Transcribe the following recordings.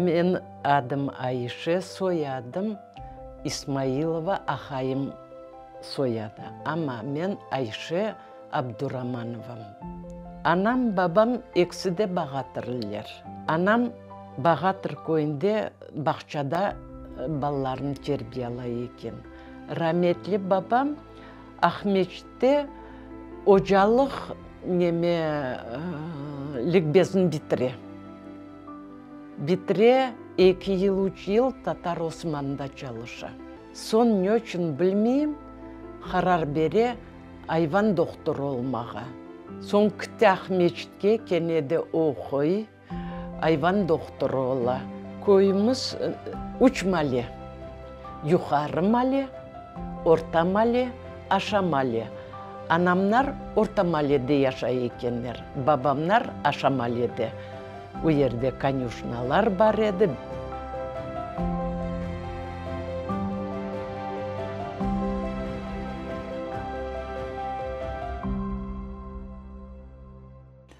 Men adım Ayşe, soyadım İsmailova, aqayım soyadı, amma men Ayşe Abduramanovam. Anam, babam ekisi de bağatırlıler. Anam Bağatır köyünde bağçada balalarını terbiyalay eken. Rametli babam Aqmeçitte ocalıq neme likbezini bitire. Bitire, eki yıl, üç yıl Tatar Osmanda çalışa. Soñ ne içün bilmeyim, qarar bere ayvan dohturı olmağa. Soñ kite Aqmeçitke, kene de oquy. Ayvan dohturı ola. Köyümiz üç male, Yuqarı male, Orta male, Aşa male. Anamlar Orta malede yaşay ekenler, babamlar Aşa malede. O yerde konyuşnalar bar edi.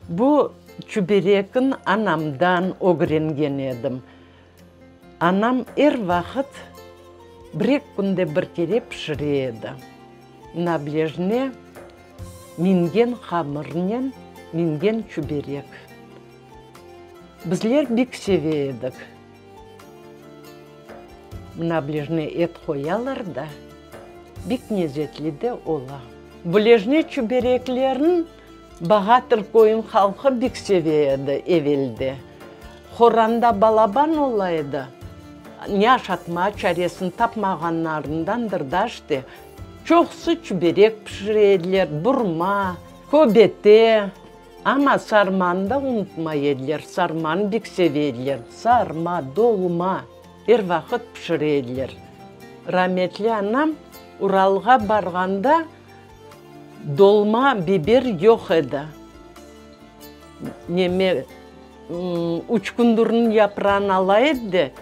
Bu çüberekni anamdan ögrengen edim. Anam er vaqıt bir-eki künde bir kere pişire edi. Nablejne mingen hamırnen mingen çüberek. Bizler bek seve edik. Nablejne et qoyalar da, bek lezetli de ola. Blejne çübereklerni Bağatır köyüñ halqı bek seve edi evelde. Horanda balaban ola edi, ne aşatmağa çaresini tapmağanlarındandır da işte, çoqusı çüberek pişire ediler, burma, köbete, amma sarmanı da unutmay ediler, sarmanı bek seve ediler, sarma, dolma er vaqıt pişire ediler. Rametli anam Uralğa barğanda, Dolma biber yoq edi. Neme, uçkundurnıñ yaprağını ala edi de,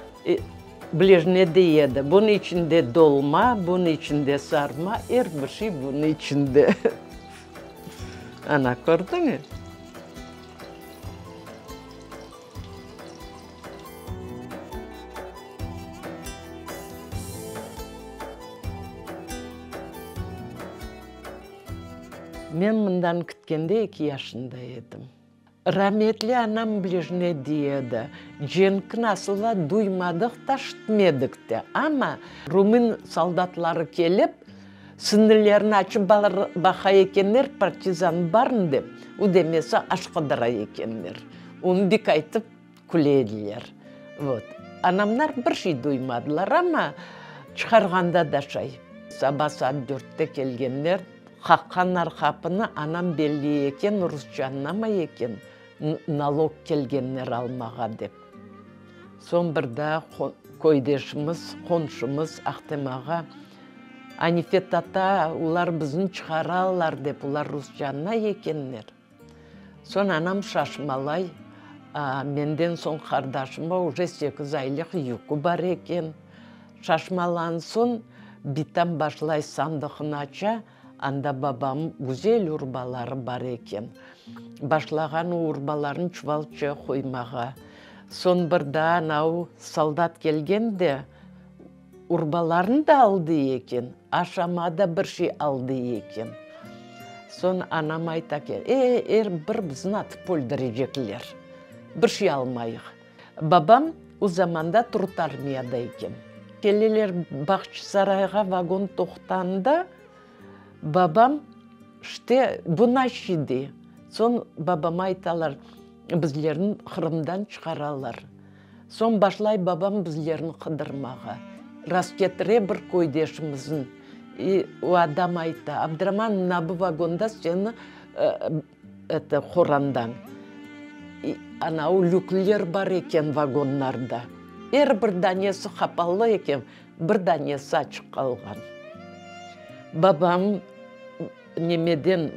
blejne dey edi. Bunıñ içinde dolma, bunıñ içinde sarma, er bir şey bunıñ içinde. Ana, kördiñmi? Men mından kitkende eki yaşında edim. Rametli anam blijne dey edi, Cenkni asıla duymadıq ta, şitmedik te. Amma rumın soldatları kelip, sinilerini açıp baqa ekenler, partizan barmı dep, u demesi aş qıdıra ekenler. Onı bek aytıp küle ediler. Vot. Anamlar bir şey duymadılar, amma çıqarğanda da şay. Saba saat dörtte kelgenler, qaqqanlar qapını, anam belli eken, rusça añlamay eken, nalog kelgenler almağa dep. Soñ bir daa köydeşimiz, qonşumız Ahtem ağa, Anife tata, olar bizni çıqaralar dep, olar rusça añlay ekenler. Soñ anam şaşmalay, menden soñ qardaşıma uje sekiz aylıq yükü bar eken. Şaşmalan soñ bitam başlay sandığını aça, anda babam güzel urbaları bar eken. Başlağan o urbalarnı çuvalça qoymağa. Soñ bir daa anau soldat kelgen de, Urbalarını da aldı eken, aşama da bir şey aldı eken. Soñ anam ayta ki, e, er bir bizni atıp öldürecekler, bir şey almayıq. Babam o zamanda Trutarmiyada eken. Keleler Bağçasarayğa vagon toqtanda, babam, işte, bu naşi dey. Soñ babama aytalar, bizlerni Qırımdan çıqaralar. Soñ başlay babam bizlerni qıdırmağa. Rastketire bir köydeşimizni. I, o adam ayta, Abduraman, mına bu vagonda seni, eto, qorandañ. I, ana o lükler bar eken vagonlarda. Er bir danesi qapalı eken, bir danesi açıq qalğan. Babam. Nemeden,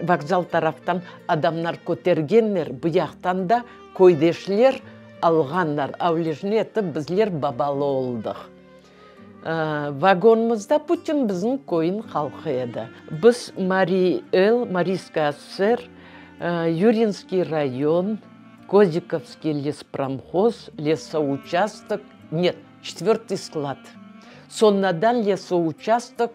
vokzal taraftan adamlar kötergenler, bu yaqtan da köydeşler alğanlar. Avlejni etip bizler babalı oldıq. Vagonımızda bütün bizim köyün halqı edi. Biz Mariy El, Mariyskaya SSR, Yurinskiy rayon. Kozikovskiy lespromhoz, lesouçastok, net, çetvertıy sklad. Soñradan lesouçastok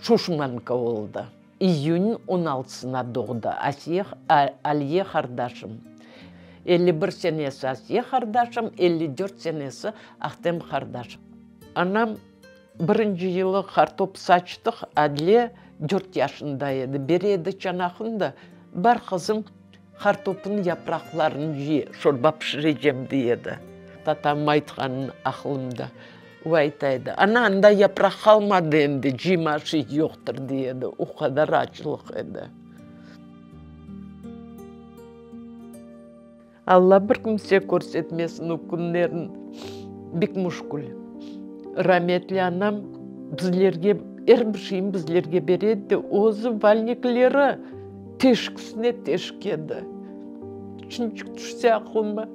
Şuşmanka oldı. İyün on altısına doğdı Asiye, Aliye qardaşım. 51 senesi Asiye qardaşım, 54 senesi Ahtem qardaşım. Anam birinci yılı qartop saçtıq, Adile dört yaşında edi. Bere edi çanaqnı da, Bar, qızım, Qartopnıñ yapraqlarını ye, şorba pişirecem, dey edi. Tatam aytqanı aqlımda. O ayta edi, Ana, anda yapraq qalmadı endi, cıyma şey yoqtır, dey edi. O qadar açlıq edi. Alla bir kimse körsetmesin o künlerni. Bek müşkül. Rametli anam bizlerge, er bir şeyni bizlerge bere edi de, özü valnikleri teşkisine teşik edi. Çinçik tüşse aqlıma,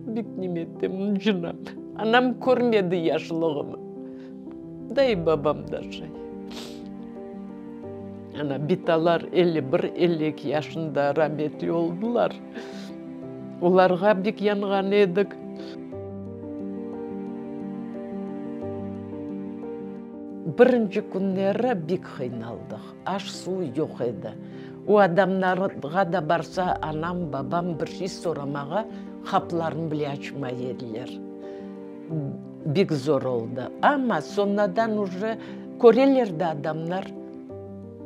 bek neme etem, ıncınam. Anam körmedi yaşlığımı. Dayı babam da şay. Ana, bitalar 51, 52 yaşında rametli oldılar. Olarğa bek yanğan edik. Birinci künleri bek qıynaldıq. Aş-suv yoq edi. O adamlarğa da barsa, anam, babam bir şey soramağa qapılarını bile açmay ediler. Bek zor oldı. Amma soñradan uje köreler de adamlar,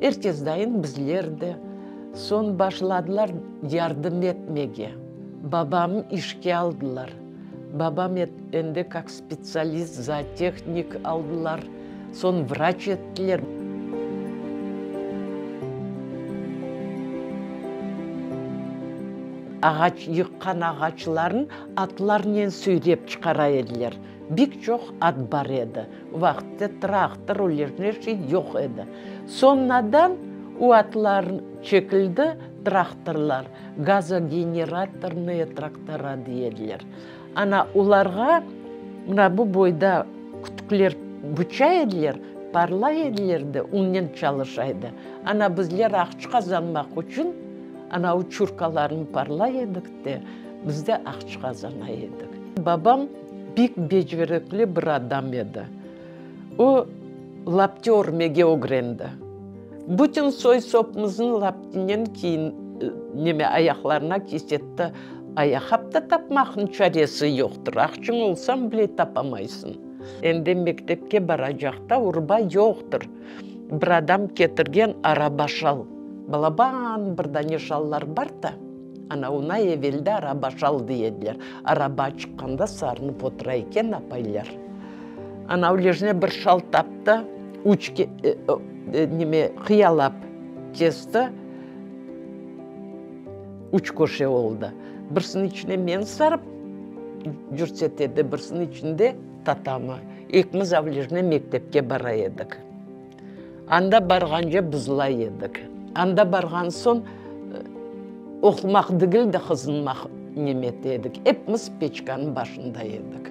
er kes dayın, bizler de. Soñ başladılar yardım etmege. Babamnı işke aldılar. Babam endi kak spetsialist, zootehnik aldılar, soñ vraç ettiler. Ağaç, yıqqan ağaçlarnı atlarnen süyrep çıqara ediler. Bik çoq at bar edi. O vaqıtte traktor, öyle ne şey yoq edi. Soñradan o atlar çekildi, traktorlar, gazogeneratornıye traktora dey ediler. Ana, olarğa mına bu boyda kütükler bıça ediler, parlay ediler de, onnen çalışa edi. Ana, bizler aqça qazanmaq içün, ana, o çurkalarnı parlay edik de, biz de aqça qazana edik. Babam pek becerikli bir adam edi. O, lapte örmege ögrendi. Bütün soy-sopumıznı laptinen kiyin, neme, ayaqlarına kiysetti. Ayaqqap da tapmaqnıñ çaresi yoqtır, aqçıñ olsa bile tapamaysıñ. Endi mektepke baracaqta urba yoqtır. Bir adam ketirgen araba şal, balaban bir dane şallar bar da, ana ona evelde araba şal dey ediler. Araba çıqqanda sarınıp otura eken apaylar. Ana öylejine bir şal taptı, üç neme, qıyalap kesti. Üç köşe oldı. Birsiniñ içine meni sarıp cürset edi, birsiniñ içinde tatamı. Ekimiz avlejne mektepke bara edik. Anda barğance buzlay edik. Anda barğan soñ oqumaq degil de qızınmaq nemeti edik. Epimiz peçkanıñ başında edik.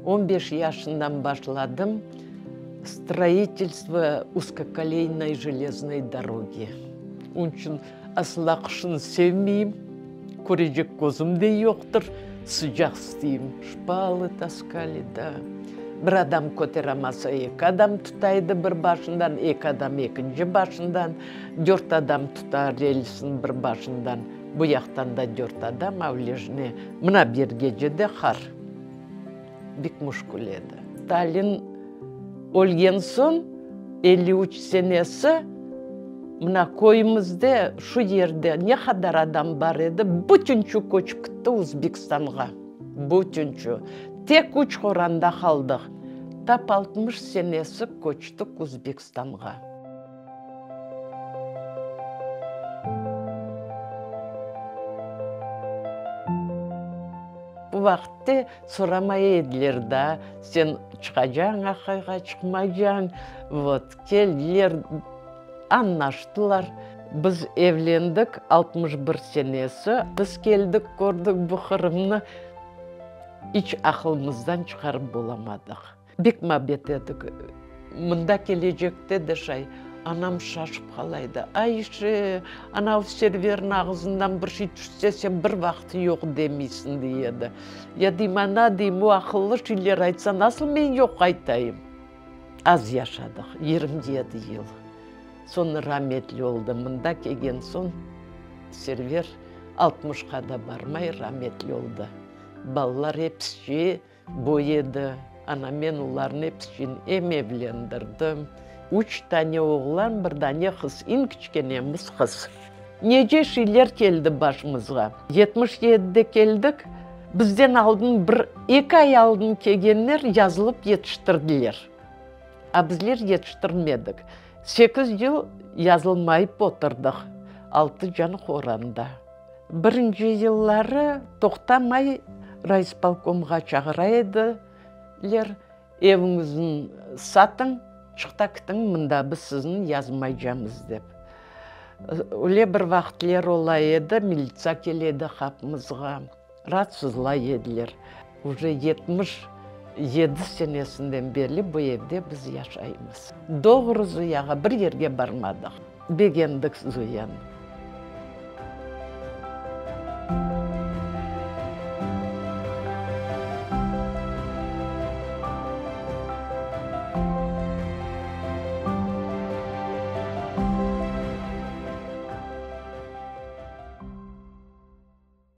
On beş yaşından başladım stroitelstvo uzkokoleynoy jeleznoy dorogi. Onıñ içün asla qışnı sevmeyim, körecek közüm de yoqtır, sıcaq isteyim. Şpalı taskali da. Bir adam köteramasa, eki adam tuta edi bir başından, eki adam ekinci başından, dört adam tuta relsniñ bir başından, bu yaqtan da dört adam, avlejne. Mına bir gece de qar. Bik müşkül edi. Stalin ölgen soñ, 53 senesi, mına köyümizde, şu yerde ne qadar adam bar edi, bütünçü köçip kitti Uzbekistanğa. Bütünçü. Tek üç qoranda qaldıq. Tap 60 senesi köçtik Uzbekistanğa. Bu vaqıtte soramay ediler daa, sen çıqacañ aqayğa, çıqmacañ. Vot, keldiler, añlaştılar. Biz evlendik 61 senesi. Biz keldik, kördik bu Qırımnı, iç aqılımızdan çıqarıp olamadıq. Bek mabet edik. Mında kelecekte de şay. Anam şaşıp qala edi. Ayşe, anav Serverniñ ağızından bir şey tüşse, sen bir vaqtı yoq demeysiñ, dey edi. Ya deyim, ana, deyim, o aqıllı şeyler aytsa, nasıl men yoq aytayım? Az yaşadıq, 27 yıl. Soñ rametli oldı. Mında kelgen soñ Server altmışqa da barmay rametli oldı. Balalar episi Boy edi. Ana, men olarnı episini em evlendirdim. Üç tane oğlan, bir dane qız, eñ kiçkenemiz qız. Nece şeyler keldi başımızğa. 77-de keldik, bizden aldın bir eki ay aldın kelgenler yazılıp yetiştirdiler. A bizler yetiştirmedik. Sekiz yıl yazılmayıp oturdıq, altı can qoranda. Birinci yılları toqtamay rayispolkomğa çağıra ediler, eviñizni satıñ, çıq ta kitiñ mında, biz sizni yazmaycamız dep. Öyle bir vaqıtler ola edi, militsiya kele edi qapımızğa, raatsızlay ediler. Uje 77 senesinden berli bu evde biz yaşaymız. Doğru Zuyağa bir yerge barmadıq. Begendik Zuyanı.